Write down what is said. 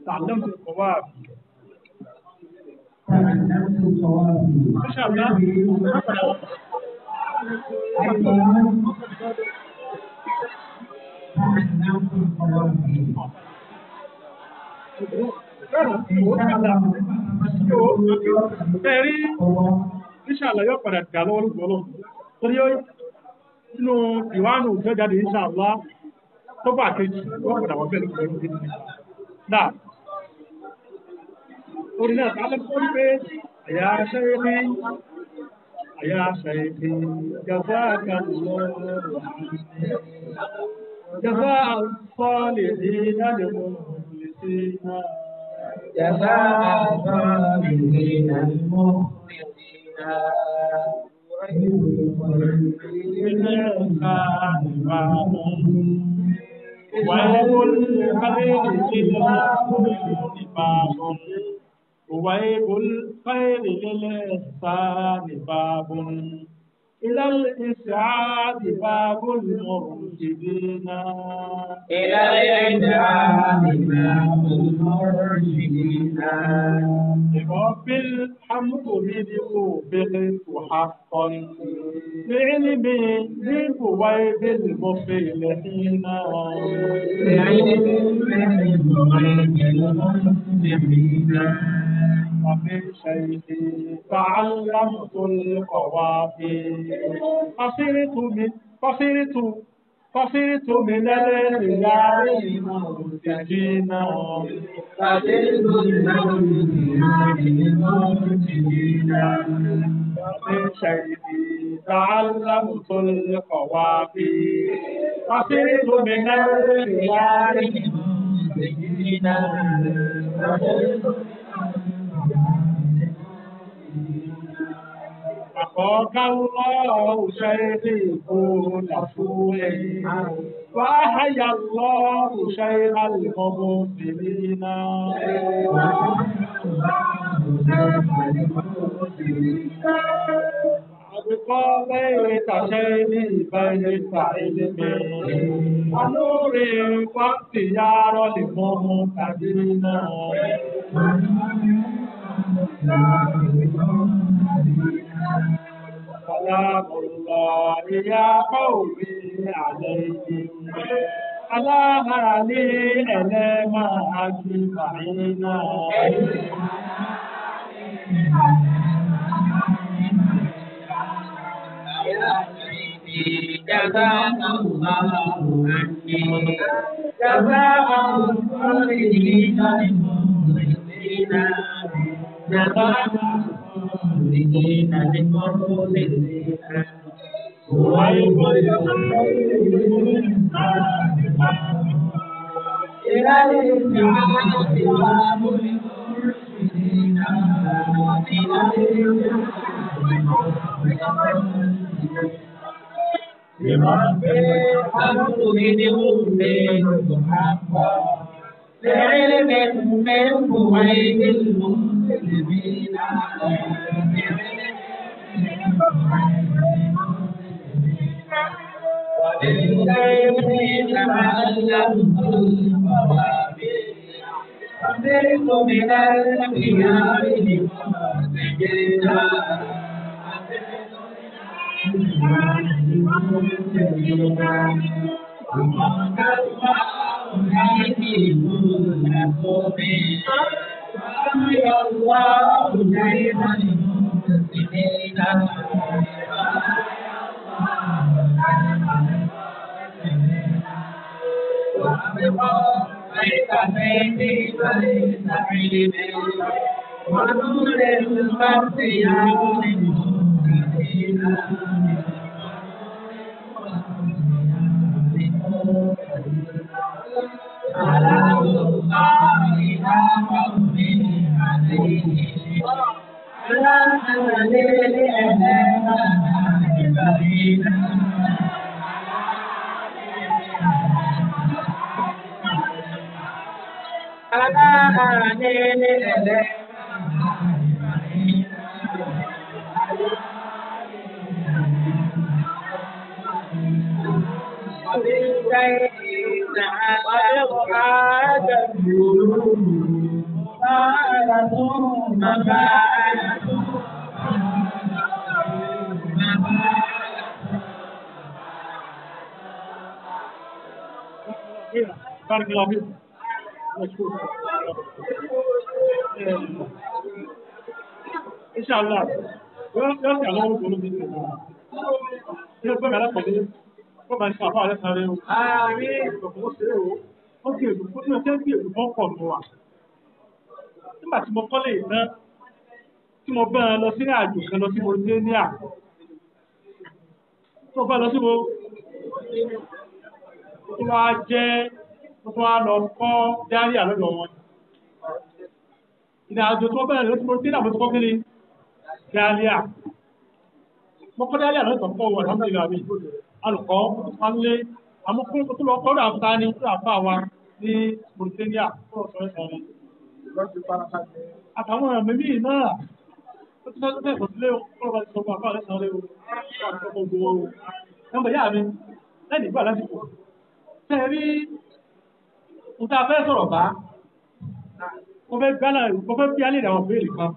تعلمت القوافي. تعلمت القوافي. ما شاء الله. تعلمت القوافي. Ẹ̀rí inshallah yóò padà dà lọ́wọ́ lóògbé ọlọ́run. Torí ó nínú ìwánu tó jáde inshallah tó bá kejì yóò padà wọ́n bẹ́ẹ̀ lóògbé ọlọ́run. Náà, orin náà ta ló ń pé àyà ṣẹ́yìn àyà ṣẹ́yìn jazakallahu jazaa as-salihina lil-mukhlisina. جزاء الصابرين المخلصين. ويب الخير للإحسان باب إلى الإسعاد باب المرشدين. إلى الإسعاد باب المرشدين. لرب الحمد منه بقيت حقا لعلمي من بويب المفلحين. لعلمي من بويب المفلحين. ومن شيخي تعلمت القوافي فصرت من الخيار المرتجين. فصرت من الخيار المرتجين. ومن شيخي تعلمت القوافي فصرت من الخيار المرتجين. أخاك الله شيخي كل سوء وأحيا الله شيخ المبصرين. أبقى بيت شيخي بيت علم ونور واختيار للمهتدين. سلام الله يا قومي عليهم على هالي إلما أجمعين. يا سيدي جزاك الله عني جزاء الصالحين المخلصين. جزاء الصالحين المخلصين. ويب الخير إلى الإسعاد باب المرشدين. لرب الحمد منه حقا لعلم من بويب المسلمين. وللخير تعلمت القوافي فصرت من الخيار المرتجين. ونور الفرد يا سلام الله يا قومي عليه على أهل على أهل بارك الله فيك. مشكور. إن شاء الله. Yóò sì àwọn olùkọ́ lóbi ní ìlú. Yóò gbọ́dọ̀ alákọ̀ọ́lé. Kó máa ń ṣe àfáà lẹ́sàn-án rẹ̀ o. Ìgbọ̀kọ̀ ó ṣeré o. Ó sì èlò fún ní ọjọ́ bí èlò fún pọ̀ nù wa. Nígbà tí mo kọ́lé ìtàn, tí mo bá lọ sí àjò kan lọ sí Mauritania. Tó bá lọ sí mo tó wá jẹ́ tó wá lọ kọ́ dáríà lọ́dọ̀ wọn. Ìrìn àjò tó bẹ̀rẹ̀ lọ sí Mauritania mo ti kọ́ kí ni? Dáríà. Mo kọ́ dáríà lọ́dọ̀ kọ́ wọ̀ alhamdulillah mi. Alùkọ́ wálé àmọ́ kó tó lọ kọ́ àfta ní kó àfà wa ní Mauritania kó lọ sọ ẹ̀sán rẹ̀. Àtàwọn ẹ̀mí míì náà ó ti sọ ẹ̀sán sílé o kó lọ́ba ti sọ fún àfà lẹ́sàn-án rẹ̀ o. Nọ́mbà yá mi lẹ́yìn ìgbà lásìkò tẹ̀rí nta fẹ́ sọ̀rọ̀ bá mo fẹ́ gbálà mo fẹ́ bí alẹ́ àwọn béèrè kan.